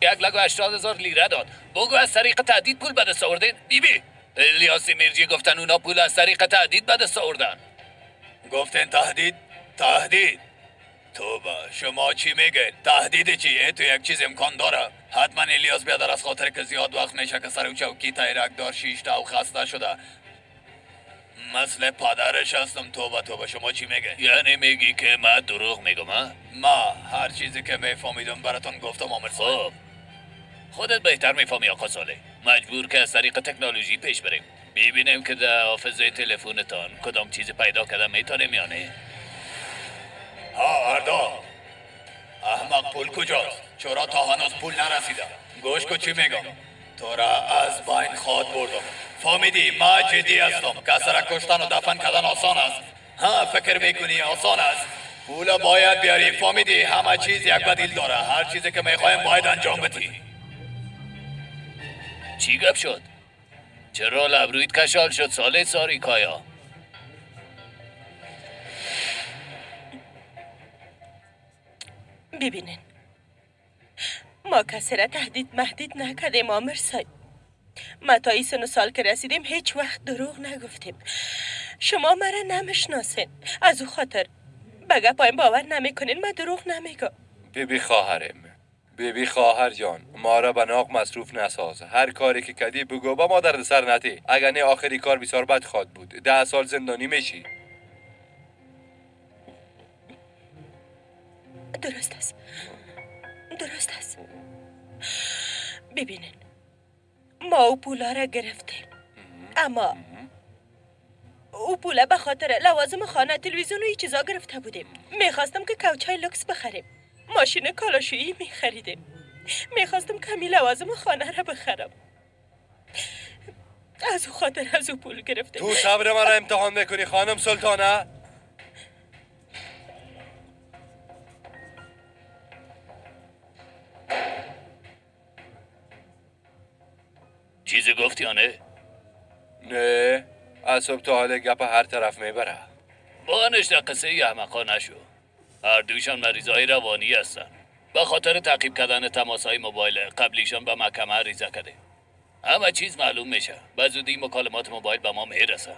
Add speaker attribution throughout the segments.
Speaker 1: 1,80,000 لیره داد. بگو از طریق تهدید پول به دست آوردین؟ بیبی الیاس میرجی گفتن اونا پول از طریق تهدید به دست آوردن.
Speaker 2: گفتن تهدید؟ تهدید؟ توبه، شما چی میگین؟ تهدید چیه؟ تو یک چیز امکان داره. حتما الیاس بیادر از خاطر که زیاد وقت میشه که سر چوکی تیرک دار شیشته و خسته شده. مثل پدرش هستم. توبه توبه، شما چی میگین؟
Speaker 1: یعنی میگی که من دروغ میگم؟ ها؟
Speaker 2: ما هر چیزی که میفهمیدم براتون گفتم آمر صاحب.
Speaker 1: خب خودت بهتر میفهمی آقا صالح. مجبور که از طریق تکنولوژی پیش بریم. میبینیم که در حافظه تلفنتان کدام چیز پیدا کردم میتونیم یا نه.
Speaker 2: ها اردا، احمق پول کجاست؟ چرا تا هنوز پول نرسیده؟ گوش کو چی میگم. تو را از بین خواد بردم. فهمیدی؟ ما جدی هستم. کس را کشتن و دفن کردن آسان است. ها فکر میکنی آسان است؟ پول باید بیاری. فهمیدی؟ همه چیز یک بدیل داره. هر چیزی که میخوایم باید انجام بدی.
Speaker 1: چی گپ شد؟ چرا لبرویت کشال شد ساله ساری کایا؟
Speaker 3: ببینین، ما کسی را تهدید مهدید نکردیم آمر صاحب. ما تا این سن و سال که رسیدیم هیچ وقت دروغ نگفتیم. شما مرا نمیشناسین، از او خاطر به گپایم باور نمیکنین. من دروغ نمیگم.
Speaker 4: بیبی خواهرم، بیبی خواهر جان، ما را به ناق مصروف نساز. هر کاری که کدی بگو با ما درد سر نتی. اگر نه آخری کار بسیار بد خواد بود. 10 سال زندانی میشی.
Speaker 3: درست است، درست است. ببینین، ما او پولا را گرفتیم، اما او پولا به خاطر لوازم خانه، تلویزیون و این چیزا گرفته بودیم. میخواستم که کوچای لوکس بخریم، ماشین کالاشویی میخریدیم، میخواستم کمی لوازم خانه را بخرم. از او خاطر از او پول گرفتیم.
Speaker 4: تو صبر مرا امتحان میکنی خانم سلطانه؟
Speaker 1: چیزی گفتی یا نه؟
Speaker 4: نه، از صبح تا حال گپ هر طرف میبره.
Speaker 1: بانش در قصه احمقا نشو. هر دویشان مریضای روانی هستن. به خاطر تعقیب کردن تماسهای موبایل قبلیشان به محکمه عریضه کرده. همه چیز معلوم میشه. به زودی مکالمات موبایل به ما میرسه.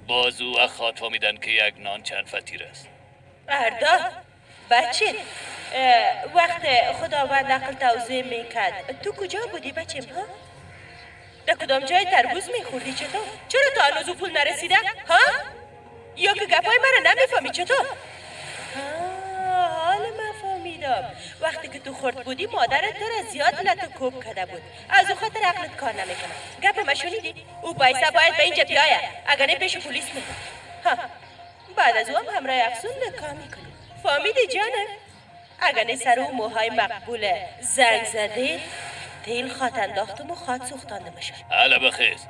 Speaker 1: باز او وقت خواد فهمیدن که یک نان چند فتیر است.
Speaker 3: اردا بچه، وقت خداوند عقل توزیع میکرد تو کجا بودی بچه؟ ها؟ در کدام جای تربوز میخوردی؟ چطور؟ چرا تا هنوز پول نرسیده؟ ها؟ یا که گپای مرا نمیفهمی چطور؟ حال من فهمیدم. وقتی که تو خرد بودی مادرت تو را زیاد لط و کوب کرده بود، از او خاطر عقلت کار نمیکنه. گپ ما شنیدی؟ او پیسه باید به اینجا بیاید، اگر نه پیش پلیس میره. ها، بعد از او هم همراه افسون نکاح میکنی. فهمیدی جانم؟ اگر نه سر او موهای مقبول زنگ زده تیل خات انداختم و خات سوختانده میشد.
Speaker 1: حالا بخیز.